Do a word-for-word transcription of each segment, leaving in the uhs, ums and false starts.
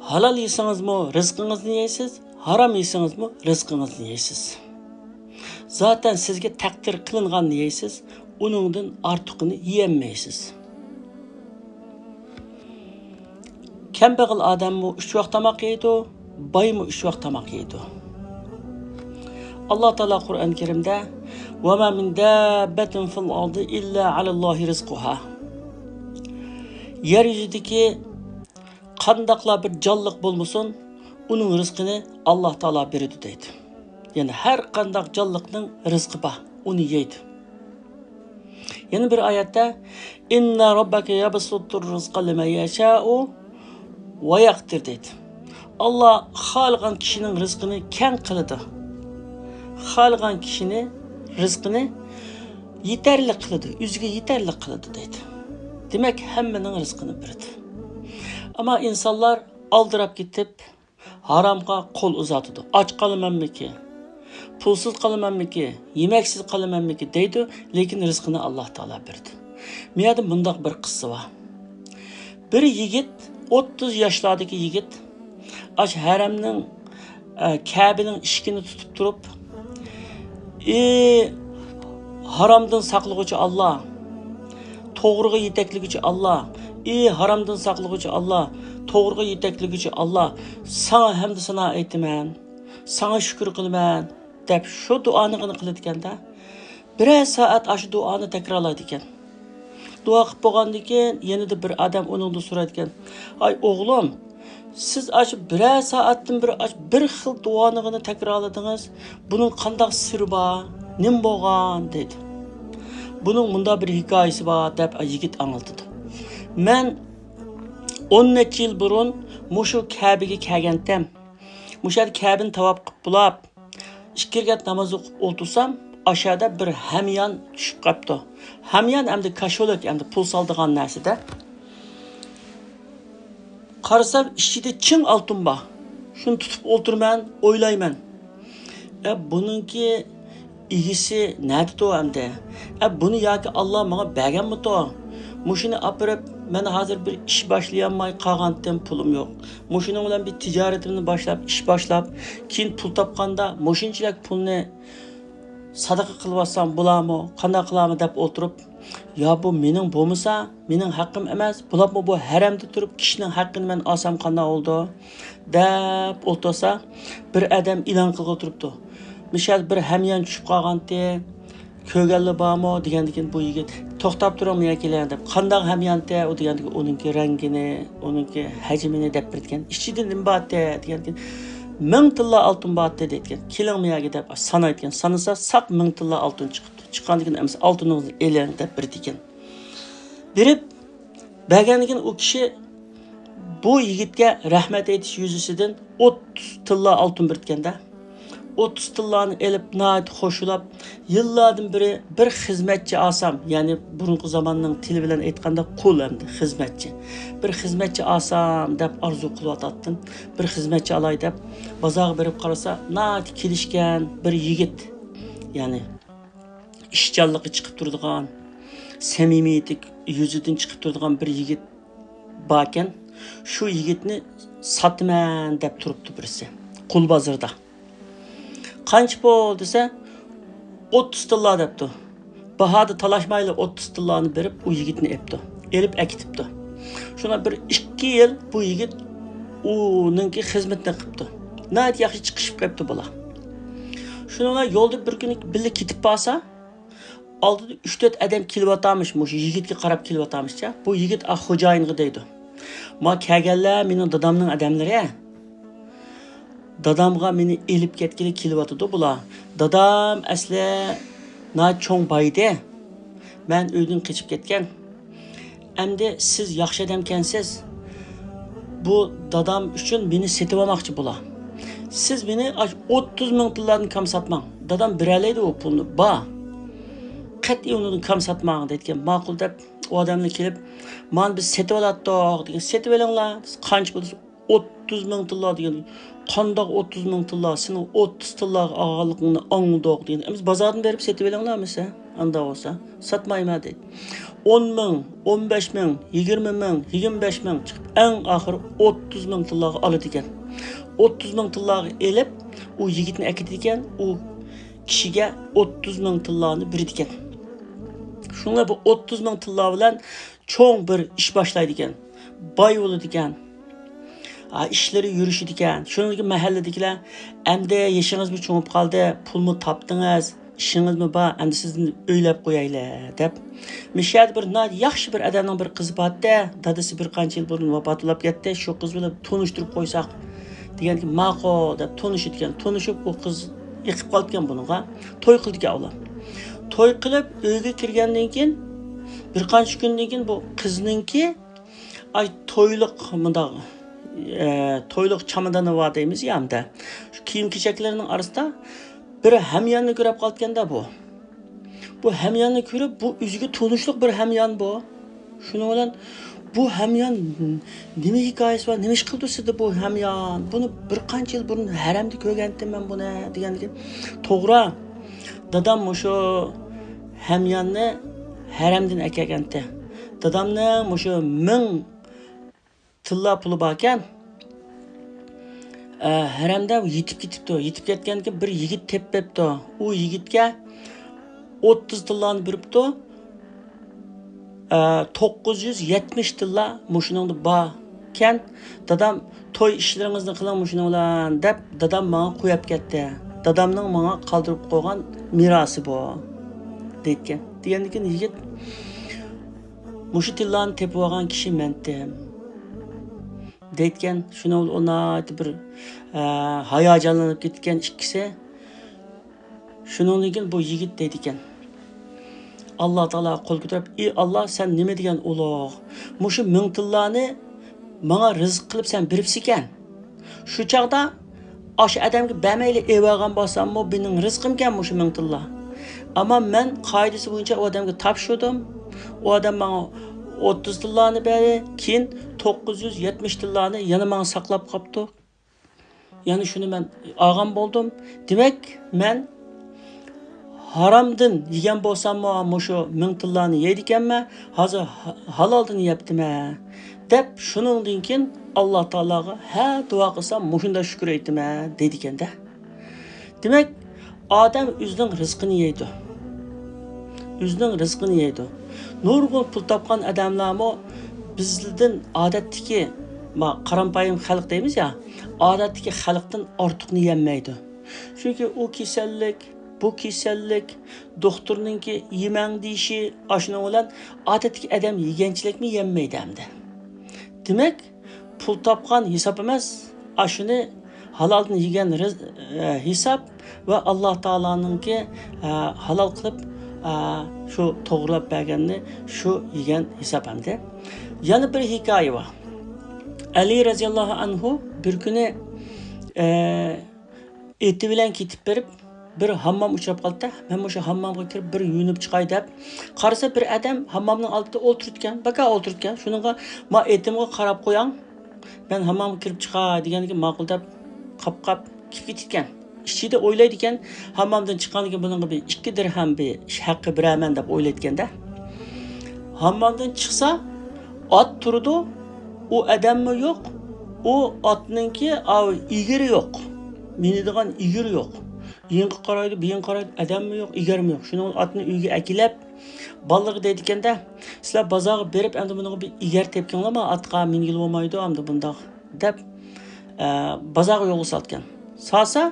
ھالال يېسىڭىزمۇ رىزقىڭىزنى يەيسىز، ھارام يېسىڭىزمۇ رىزقىڭىزنى يەيسىز. زاتەن سىزگە تەقدىر قىلىنغاننى يەيسىز، ئۇنىڭدىن ئارتۇقىنى يېيەلمەيسىز. كەمبەغەل ئادەممۇ ئۈچ ۋاق تاماق يەيدۇ، بايمۇ ئۈچ ۋاق تاماق يەيدۇ. ئاللا تائالا قۇرئان كەرىمدە، «وما من دابة في الأرض إلا على الله رزقها». يەر يۈزىدىكى قانداقلا بىر جانلىق بولمىسۇن، ئۇنىڭ رىزقىنى ئاللا تائالا بېرىدۇ دەيدۇ. يەنى ھەر قانداق جانلىقنىڭ رىزقى بار، ئۇنى يەيدۇ. يەنە بىر ئايەتتە، «إن ربك يبسط الرزق لمن يشاء ويقدر» دەيدۇ. ئاللا خالىغان كىشىنىڭ رىزقىنى كەڭ قىلىدۇ. خالىغان كىشىنى رىزقىنى يېتەرلىك قىلىدۇ، ئۆزىگە يېتەرلىك قىلىدۇ دەيدۇ. دېمەك، ھەممىنىڭ رىزقىنى بېرىدۇ. ئەمما ئىنسانلار ئالدىراپ كېتىپ، ھارامغا قول ئۇزاتىدۇ. ئاچ قالىمەنمىكى؟ پۇلسىز قالىمەنمىكى؟ يېمەكسىز قالىمەنمىكى؟ دەيدۇ، لېكىن رىزقىنى ئاللا تائالا بېرىدۇ. مۇ يەردە مۇنداق بىر قىسسا بار. بىر يىگىت، ئوتتۇز ياشلاردىكى يىگىت، ئاشۇ ھەرەمنىڭ، ئە، كەبىنىڭ ئىشىكىنى تۇتۇپ تۇرۇپ، ئى ھارامدىن ساقلىغۇچى ئاللا، توغرىغا يېتەكلىگۈچى ئاللا، ئى ھارامدىن ساقلىغۇچى ئاللا، توغرىغا يېتەكلىگۈچى ئاللا، ساڭا ھەمدۇ سانا ئېيتىمەن، ساڭا شۈكۈر قىلىمەن، دەپ شۇ دۇئانىغىنى قىلىدىكەن-دە. بىرەر سائەت ئاشۇ دۇئانى تەكرارلايدىكەن. دۇئا قىلىپ بولغاندىن كېيىن يەنىدە بىر ئادەم ئۇنىڭدىن سورايدىكەن، «ئاي ئوغلۇم، سىز ئاشۇ بىرەر سائەتتىن بېرى ئاشۇ بىر خىل دۇئانىغىنى تەكرارلىدىڭىز، بۇنىڭ قانداق سىرى بار؟ نېمە بولغان؟» دەيدۇ. «بۇنىڭ مۇنداق بىر ھېكايىسى بار» دەپ يىگىت ئاڭلىتىدۇ. «مەن ئون نەچچە يىل بۇرۇن مۇشۇ كەبىگە كەلگەنتىم. مۇشۇ يەردە كەبىنى تاۋاپ قىلىپ بولاپ، ئىككى رەكەت ناماز ئوقۇپ ئولتۇرسام، ئاشۇ يەردە بىر ھەميان چۈشۈپ قاپتۇ. ھەميان ئەمدى كاشۇلۇك، ئەمدى پۇل سالىدىغان نەرسىدە. قارىسام، ئىچىدە چىڭ ئالتۇن بار. شۇنى تۇتۇپ ئولتۇرىمەن، ئويلايمەن. ئە، بۇنىڭكى ئىگىسى نەدىتۇ ئەمدى؟ ئە، بۇنى ياكى ئاللا ماڭا بەرگەنمىتۇ؟ مۇشۇنى ئاپىرىپ، مەن ھازىر بىر ئىش باشلىيالماي قالغانتىم، پۇلۇم يوق. مۇشۇنىڭ بىلەن بىر تىجارىتىمنى باشلاپ، ئىش باشلاپ، كېيىن پۇل تاپقاندا مۇشۇنچىلىك پۇلنى ساداقە قىلىۋاتسام بولامۇ، قانداق قىلامۇ دەپ ئولتۇرۇپ، يا بۇ مېنىڭ بولمىسا، مېنىڭ ھەققىم ئەمەس، بولۇپمۇ بۇ ھەرەمدە تۇرۇپ كىشىنىڭ ھەققىنى مەن ئالسام قانداق بولىدۇ؟ دەپ ئولتۇرسا، بىر ئادەم ئېلان قىلغىلى تۇرۇپتۇ. مىشەدە بىر ھەميان چۈشۈپ قالغانتى، كۆرگەنلەر بارمۇ دېگەندىكىن بۇ يىگىت، توختاپ تۇرۇڭ، مانا كېلەي دەپ، قانداق ھەميانتى ئۇ دېگەندىكىن ئۇنىڭكى رەڭگىنى، ئۇنىڭكى ھەجمىنى دەپ بېرىدىكەن. ئىچىدە نېمە بارتى دېگەندىكىن، مىڭ تىللا ئالتۇن بارتى دەيدىكەن. كېلىڭ مانا يەرگە دەپ سانايدىكەن. سانىسا ساق مىڭ تىللا ئالتۇن چىقىپتۇ. چىققاندىكىن ئەمىسە ئالتۇنىڭىزنى ئېلىڭ دەپ بېرىدىكەن. بېرىپ بەرگەندىكىن ئۇ كىشى بۇ يىگىتكە رەھمەت ئېيتىش يۈزىسىدىن ئوتتۇز تىللا ئالتۇن بېرىدىكەن-دە. ئوتتۇز تىللانى ئېلىپ ناھايىتى خوشلاپ، يىللاردىن بېرى بىر خىزمەتچى ئالسام، يەنى بۇرۇنقى زاماننىڭ تىلى بىلەن ئېيتقاندا قۇل ئەمدى خىزمەتچى. بىر خىزمەتچى ئالسام دەپ ئارزۇ قىلىۋاتاتتىم. بىر خىزمەتچى ئالاي دەپ بازارغا بېرىپ قارىسا، ناھايىتى كېلىشكەن بىر يىگىت، يەنى ئىشچانلىقى چىقىپ تۇرىدىغان، سەمىمىيىتى يۈزىدىن چىقىپ تۇرىدىغان بىر يىگىت باركەن، شۇ يىگىتنى ساتىمەن دەپ تۇرۇپتۇ بىرسى، قۇل بازىرىدا. قانچە پۇل دېسە، ئوتتۇز تىللا دەپتۇ. باھادا تالاشمايلا ئوتتۇز تىللانى بېرىپ، ئۇ يىگىتنى ئېپتۇ. ئېلىپ ئەكېتىپتۇ. شۇنداق بىر ئىككى يىل بۇ يىگىت ئۇنىڭكى خىزمىتىنى قىپتۇ. ناھايىتى ياخشى چىقىشىپ قېپتۇ بۇلار. شۇنىڭ بىلەن يولدا بىر كۈنى بىللە كېتىپ بارسا، ئالدىدا ئۈچ تۆت ئادەم كېلىۋاتامىش، مۇشۇ يىگىتكە قاراپ كېلىۋاتامىشچە. بۇ يىگىت ئا خوجايىنغا دەيدۇ، ما كەلگەنلەر مېنىڭ دادامنىڭ ئادەملىرى. دادامغا مېنى ئېلىپ كەتكىلى كېلىۋاتىدۇ بۇلار. دادام ئەسلى ناھايىتى چوڭ بايدى. مەن ئۆيدىن قېچىپ كەتكەن. ئەمدى سىز ياخشى ئادەمكەنسىز. بۇ دادام ئۈچۈن مېنى سېتىۋالماقچى بۇلار. سىز مېنى ئاشۇ ئوتتۇز مىڭ تىللاردىن كام ساتماڭ. دادام بېرەلەيدۇ ئۇ پۇلنى. بار. قەتئىي ئۇنىڭدىن كام ساتماڭ دەيدىكەن. ماقۇل دەپ ئۇ ئادەملەر كېلىپ، مانا بىز سېتىۋالاتتۇق دېگەن. سېتىۋېلىڭلار. قانچە بولسا ئوتتۇز مىڭ تىللا دېگەن. قانداق ئوتتۇز مىڭ تىللا؟ سېنىڭ ئوتتۇز تىللاغا ئالغانلىقىڭنى ئاڭلىدۇق دېگەن. ئەمىسە بازاردىن بېرىپ سېتىۋېلىڭلار ئەمىسە. ئانداق بولسا ساتمايمەن دەيدۇ. ئون مىڭ، ئون بەش مىڭ، يىگىرمە مىڭ، يىگىرمە بەش مىڭ چىقىپ، ئەڭ ئاخىرى ئوتتۇز مىڭ تىللاغا ئالىدىكەن. ئوتتۇز مىڭ تىللاغا ئېلىپ، ئۇ يىگىتنى ئەكېتىدىكەن، ئۇ كىشىگە ئوتتۇز مىڭ تىللانى بېرىدىكەن. شۇڭا بۇ ئوتتۇز مىڭ تىللا بىلەن چوڭ بىر ئىش باشلايدىكەن. باي بولىدىكەن. ئا، ئىشلىرى يۈرۈشىدىكەن. شۇنىڭدىن كېيىن مەھەللىدىكىلەر، «ئەمدى يېشىڭىزمۇ چوڭىيىپ قالدى، پۇلمۇ تاپتىڭىز، ئىشىڭىزمۇ بار، ئەمدى سىزنى ئۆيلەپ قويايلى» دەپ. مىشەدە بىر ناھايىتى ياخشى بىر ئادەمنىڭ بىر قىزى بارتتى. دادىسى بىر قانچە يىل بۇرۇن ۋاپات بولاپ كەتتى. شۇ قىز بىلەن تونۇشتۇرۇپ قويساق دېگەندىكىن، ماقۇل دەپ تونۇشىدىكەن. تونۇشۇپ، ئۇ قىز يېقىپ قالىدىكەن بۇنىڭغا. توي قىلىدىكەن ئۇلار. توي قىلىپ، ئۆيگە كىرگەندىن كېيىن، بىر قانچە كۈندىن كېيىن بۇ قىزنىڭكى، ئاي، تويلۇق مۇنداق، ئە، تويلۇق چامادانى بار دەيمىز يا ئەمدى. شۇ كىيىم-كېچەكلىرىنىڭ ئارىسىدا بىر ھەمياننى كۆرۈپ قالىدىكەن-دە بۇ. بۇ ھەمياننى كۆرۈپ، بۇ ئۆزىگە تونۇشلۇق بىر ھەميان بۇ. شۇنىڭ بىلەن، «بۇ ھەميان نېمە ھېكايىسى بار، نېمە ئىش قىلدى سىزدە بۇ ھەميان؟ بۇنى بىر قانچە يىل بۇرۇن ھەرەمدە كۆرگەنتىم مەن بۇنى» دېگەندىكىن، توغرا، دادام مۇشۇ ھەمياننى ھەرەمدىن ئەكەلگەنتى. دادامنىڭ مۇشۇ مىڭ تىللا پۇلى باركەن، ئە، ھەرەمدە يېتىپ كېتىپتۇ. يېتىپ كەتكەندىكىن بىر يىگىت تېپىپ بېرىپتۇ. ئۇ يىگىتكە ئوتتۇز تىللانى بېرىپتۇ. ئە، توققۇز يۈز يەتمىش تىللا مۇشۇنىڭدا باركەن. «دادام، توي ئىشلىرىڭىزنى قىلىڭ مۇشۇنىڭ بىلەن» دەپ، دادام ماڭا قويۇپ كەتتى. دادامنىڭ ماڭا قالدۇرۇپ قويغان مىراسى بۇ، دەيدىكەن. دېگەندىكىن يىگىت، «مۇشۇ تىللانى تېپىۋالغان كىشى مەنتىم» دەيدىكەن. شۇنىڭ بىلەن ئۇ ناھايىتى بىر، ئە، ھاياجانلىنىپ كېتىدىكەن ئىككىسى. شۇنىڭدىن كېيىن بۇ يىگىت دەيدىكەن، ئاللا تائالاغا قول كۆتۈرۈپ، «ئى ئاللا، سەن نېمە دېگەن ئۇلۇغ! مۇشۇ مىڭ تىللانى ماڭا رىزىق قىلىپ سەن بېرىپسىكەن. شۇ چاغدا ئاشۇ ئادەمگە بەرمەيلى ئېلىۋالغان بولساممۇ، مېنىڭ رىزقىمكەن مۇشۇ مىڭ تىللا. ئەمما مەن قائىدىسى بويىچە ئۇ ئادەمگە تاپشۇردۇم. ئۇ ئادەم ماڭا ئوتتۇز تىللانى بەردى، كېيىن توققۇز يۈز يەتمىش تىللانى يەنە ماڭا ساقلاپ قاپتۇ. يەنە شۇنى مەن ئالغان بولدۇم. دېمەك، مەن ھارامدىن يېگەن بولساممۇ، مۇشۇ مىڭ تىللانى يەيدىكەنمەن، ھازىر ھا-، ھالالدىن يەپتىمەن» دەپ، شۇنىڭدىن كېيىن ئاللا تائالاغا ھە دۇئا قىلسام، مۇشۇنداق شۈكۈر ئېيتىمەن دەيدىكەن-دە. دېمەك، ئادەم ئۆزىنىڭ رىزقىنى يەيدۇ. ئۆزىنىڭ رىزقىنى يەيدۇ. نۇرغۇن پۇل تاپقان ئادەملەرمۇ بىزدىن ئادەتتىكى، ما، قارامپايىم خەلق دەيمىز يا، ئادەتتىكى خەلقتىن ئارتۇقنى يەلمەيدۇ. چۈنكى ئۇ كېسەللىك، بۇ كېسەللىك، دوختۇرنىڭكى يېمەڭ دېيىشى، ئاشۇنىڭ بىلەن ئادەتتىكى ئادەم يېگەنچىلىكمۇ يەلمەيدۇ ئەمدى. دېمەك، پۇل تاپقان ھېساب ئەمەس، ئاشۇنى ھالالدىن يېگەن رىز-، ئە، ھېساب ۋە ئاللا تائالانىڭكى، ئە، ھالال قىلىپ، ئە، شۇ توغرىلاپ بەرگەننى شۇ يېگەن ھېساب ئەمدى. يەنە بىر ھېكايە بار. ئەلى رەزىياللاھۇ ئەنھۇ بىر كۈنى، ئە، ئېتى بىلەن كېتىپ بېرىپ، بىر ھاممام ئۇچراپ قالدى. «مەن مۇشۇ ھاممامغا كىرىپ بىر يۇيۇنۇپ چىقاي» دەپ قارىسا، بىر ئادەم ھاممامنىڭ ئالدىدا ئولتۇرۇپتىكەن، بەكار ئولتۇرۇپتىكەن. شۇنىڭغا، «ما ئېتىمغا قاراپ قوياڭ، مەن ھاممامغا كىرىپ چىقاي» دېگەندىكىن ماقۇل دەپ قاپقاپ كىرىپ كېتىدىكەن. ئىچىدە ئويلايدىكەن، ھاممامدىن چىققاندىن كېيىن بۇنىڭغا بىر ئىككى دىرھەم بىر ئىش ھەققى بېرەرمەن دەپ ئويلايدىكەن-دە. ھاممامدىن چىقسا، ئات تۇرىدۇ، ئۇ ئادەممۇ يوق، ئۇ ئاتنىڭكى ئاۋۇ ئېگىرى يوق، مىنىدىغان ئېگىرى يوق. يېنىغا قارايدۇ، بۇيىغا قارايدۇ، ئادەممۇ يوق، ئېگەرمۇ يوق. شۇنىڭ بىلەن ئاتنى ئۆيگە ئەكېلىپ، بالىلىرىغا دەيدىكەن-دە، «سىلەر بازارغا بېرىپ، ئەمدى بۇنىڭغا بىر ئېگەر تېپكەڭلارما، ئاتقا مىنگىلى بولمايدۇ ئەمدى بۇنداق» دەپ، ئە، بازارغا يولغا سالىدىكەن. سالسا،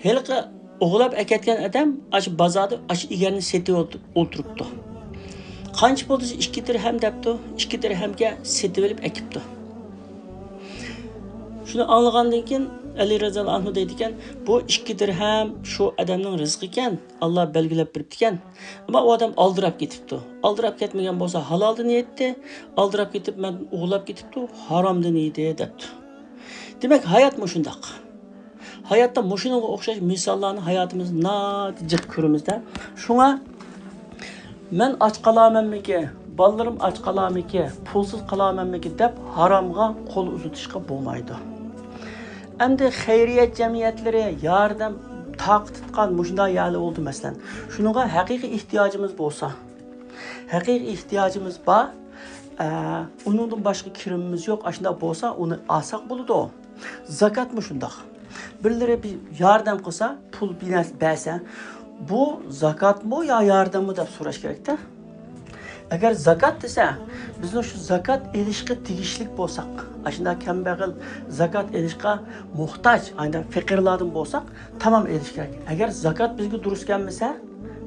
ھېلىقى ئوغرىلاپ ئەكەتكەن ئادەم ئاشۇ بازاردا ئاشۇ ئېگەرنى سېتىۋېلىپ ئولتۇرۇپتۇ. «قانچە بولدى؟» دېسە، «ئىككى دىرھەم» دەپتۇ. ئىككى دىرھەمگە سېتىۋېلىپ ئەكىپتۇ. شۇنى ئاڭلىغاندىن كېيىن ئەلى رەزىياللاھۇ ئەنھۇ دەيدىكەن، «بۇ ئىككى دىرھەم شۇ ئادەمنىڭ رىزقىكەن، ئاللا بەلگىلەپ بېرىپتىكەن. ئەمما ئۇ ئادەم ئالدىراپ كېتىپتۇ. ئالدىراپ كەتمىگەن بولسا ھالالدىن يەيتتى، ئالدىراپ كېتىپ مەندىن ئوغرىلاپ كېتىپتۇ، ھارامدىن يېدى» دەپتۇ. دېمەك، ھايات مۇشۇنداق. ھاياتتا مۇشۇنىڭغا ئوخشاش مىساللارنى ھاياتىمىزدا ناھايىتى جىق كۆرىمىز-دە. شۇڭا، «مەن ئاچ قالارمەنمىكى، بالىلىرىم ئاچ قالارمىكى، پۇلسىز قالارمەنمىكى» دەپ ھارامغا قول ئۇزىتىشقا بولمايدۇ. ئەمدى خەيرىيەت جەمئىيەتلىرى، ياردەم تاقىتىتقان مۇشۇنداق يەرلەر بولدى، مەسىلەن. شۇنىڭغا ھەقىقىي ئېھتىياجىمىز بولسا، ھەقىقىي ئېھتىياجىمىز بار، ئە، ئۇنىڭدىن باشقا كىرىمىمىز يوق، ئاشۇنداق بولسا ئۇنى ئالساق بولىدۇ. زاكاتمۇ شۇنداق. بىرلىرى بىر ياردەم قىلسا، پۇل بىر نەرسە بەرسە، بۇ زاكاتمۇ يا ياردەممۇ دەپ سوراش كېرەكتە. ئەگەر زاكات دېسە، بىزنىڭ شۇ زاكات ئېلىشقا تېگىشلىك بولساق، ئاشۇنداق كەمبەغەل زاكات ئېلىشقا موھتاج، ئايدا فېقىرلاردىن بولساق، تامام ئېلىش كېرەك. ئەگەر زاكات بىزگە دۇرۇس كەلمىسە،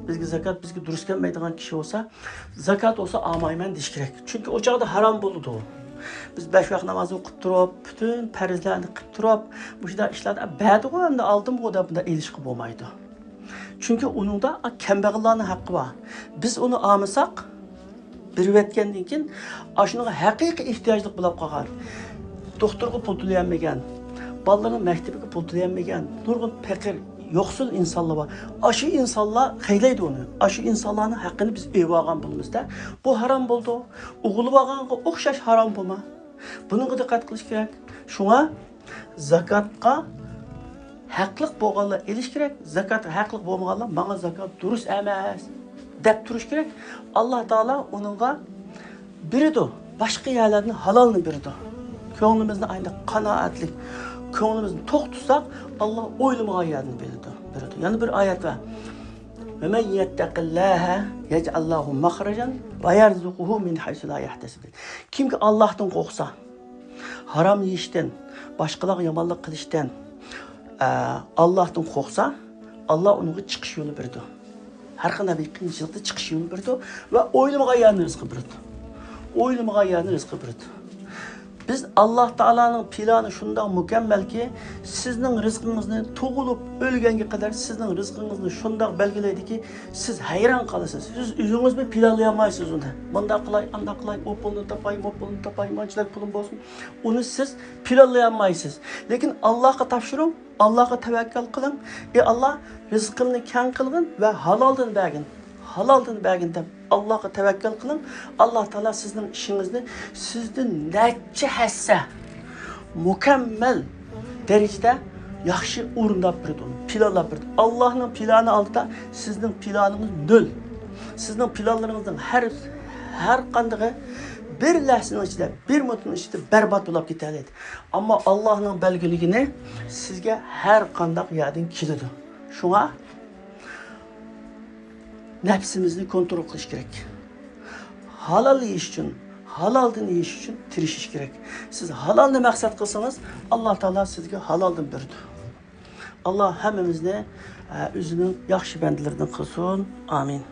بىزگە زاكات بىزگە دۇرۇس كەلمەيدىغان كىشى بولسا، زاكات بولسا ئالمايمەن دېيىش كېرەك. چۈنكى ئۇ چاغدا ھارام بولىدۇ. بىز بەش ۋاق نامازنى ئوقۇپ تۇرۇپ، پۈتۈن پەرزلەرنى قىلىپ تۇرۇپ، مۇشۇنداق ئىشلاردا بەردىغۇ ئەمدى ئالدىمغۇ دەپ بۇنداق ئېلىشقا بولمايدۇ. چۈنكى ئۇنىڭدا كەمبەغەللەرنىڭ ھەققى بار. بىز ئۇنى ئالمىساق، بېرىۋەتكەندىن كېيىن ئاشۇنىڭغا ھەقىقىي ئېھتىياجلىق بولۇپ قالغان، دوختۇرغا پۇل تۆلىيەلمىگەن، بالىلىرىنىڭ مەكتىپىگە پۇل تۆلىيەلمىگەن نۇرغۇن پېقىر، يوقسۇل ئىنسانلار بار. ئاشۇ ئىنسانلار خەيلەيدۇ ئۇنى. ئاشۇ ئىنسانلارنىڭ ھەققىنى بىز ئېلىۋالغان بولىمىزدا، بۇ ھارام بولىدۇ. ئوغۇللىۋالغانغا ئوخشاش ھارام بولما. بۇنىڭغا دىققەت قىلىش كېرەك. شۇڭا زاكاتقا ھەقلىق بولغانلار ئېلىش كېرەك، زاكاتقا ھەقلىق بولمىغانلار ماڭا زاكات دۇرۇس ئەمەس دەپ تۇرۇش كېرەك. ئاللا تائالا ئۇنىڭغا بېرىدۇ، باشقا يەرلەردىن ھالالنى بېرىدۇ. كۆڭلىمىزنى ئاينداق قانائەتلىك، كۆڭلىمىزنى توق تۇتساق، ئاللا ئويلىمىغان يەردىن بېرىدۇ، بېرىدۇ. يەنە بىر ئايەت بار. وَمَن يَتَّقِ اللَّهَ يَجْعَل لَّهُ مَخْرَجًا وَيَرْزُقْهُ مِنْ حَيْثُ لَا يَحْتَسِبُ. كىمكى ئاللاھتىن قورقسا، ھارام يېيىشتىن، باشقىلارغا يامانلىق قىلىشتىن، ئە، ئاللاھتىن قورقسا، ئاللا ئۇنىڭغا چىقىش يولى بېرىدۇ. ھەر قانداق بىر قىيىنچىلىقتا چىقىش يولى بېرىدۇ ۋە ئويلىمىغان يەردىن رىزقى بېرىدۇ. ئويلىمىغان يەردىن رىزقى بېرىدۇ. بىز ئاللا تائالانىڭ پىلانى شۇنداق مۇكەممەلكى، سىزنىڭ رىزقىڭىزنى تۇغۇلۇپ ئۆلگەنگە قەدەر سىزنىڭ رىزقىڭىزنى شۇنداق بەلگىلەيدىكى، سىز ھەيران قالىسىز. سىز ئۆزىڭىزمۇ پىلانلىيالمايسىز ئۇنى. مۇنداق قىلاي، ئانداق قىلاي، ئۇ پۇلنى تاپاي، مۇ پۇلنى تاپاي، مانچىلىك پۇلۇم بولسۇن. ئۇنى سىز پىلانلىيالمايسىز. لېكىن ئاللاغا تاپشۇرۇڭ، ئاللاغا تەۋەككەل قىلىڭ. ئى ئاللا، رىزقىمنى كەڭ قىلغىن ۋە ھالالدىن بەرگىن. ھالالدىن بەرگىن دەپ ئاللاغا تەۋەككەل قىلىڭ. ئاللا تائالا سىزنىڭ ئىشىڭىزنى سىزدىن نەچچە ھەسسە مۇكەممەل دەرىجىدە ياخشى ئورۇنداپ بېرىدۇ، پىلانلاپ بېرىدۇ. ئاللانىڭ پىلانى ئالدىدا سىزنىڭ پىلانىڭىز نۆل. سىزنىڭ پىلانلىرىڭىزنىڭ ھەر، ھەر قاندىقى بىر لەھزىنىڭ ئىچىدە، بىر مىنۇتنىڭ ئىچىدە بەربات بولۇپ كېتەلەيدۇ. ئەمما ئاللانىڭ بەلگىلىگىنى سىزگە ھەر قانداق يەردىن كېلىدۇ. شۇڭا نەپسىمىزنى كونترول قىلىش كېرەك. ھالال يېيىش ئۈچۈن، ھالالدىن يېيىش ئۈچۈن تىرىشىش كېرەك. سىز ھالالنى مەقسەت قىلسىڭىز، ئاللا تائالا سىزگە ھالالدىن بېرىدۇ. ئاللا ھەممىمىزنى، ئە، ئۆزىنىڭ ياخشى بەندىلىرىدىن قىلسۇن. ئامىن.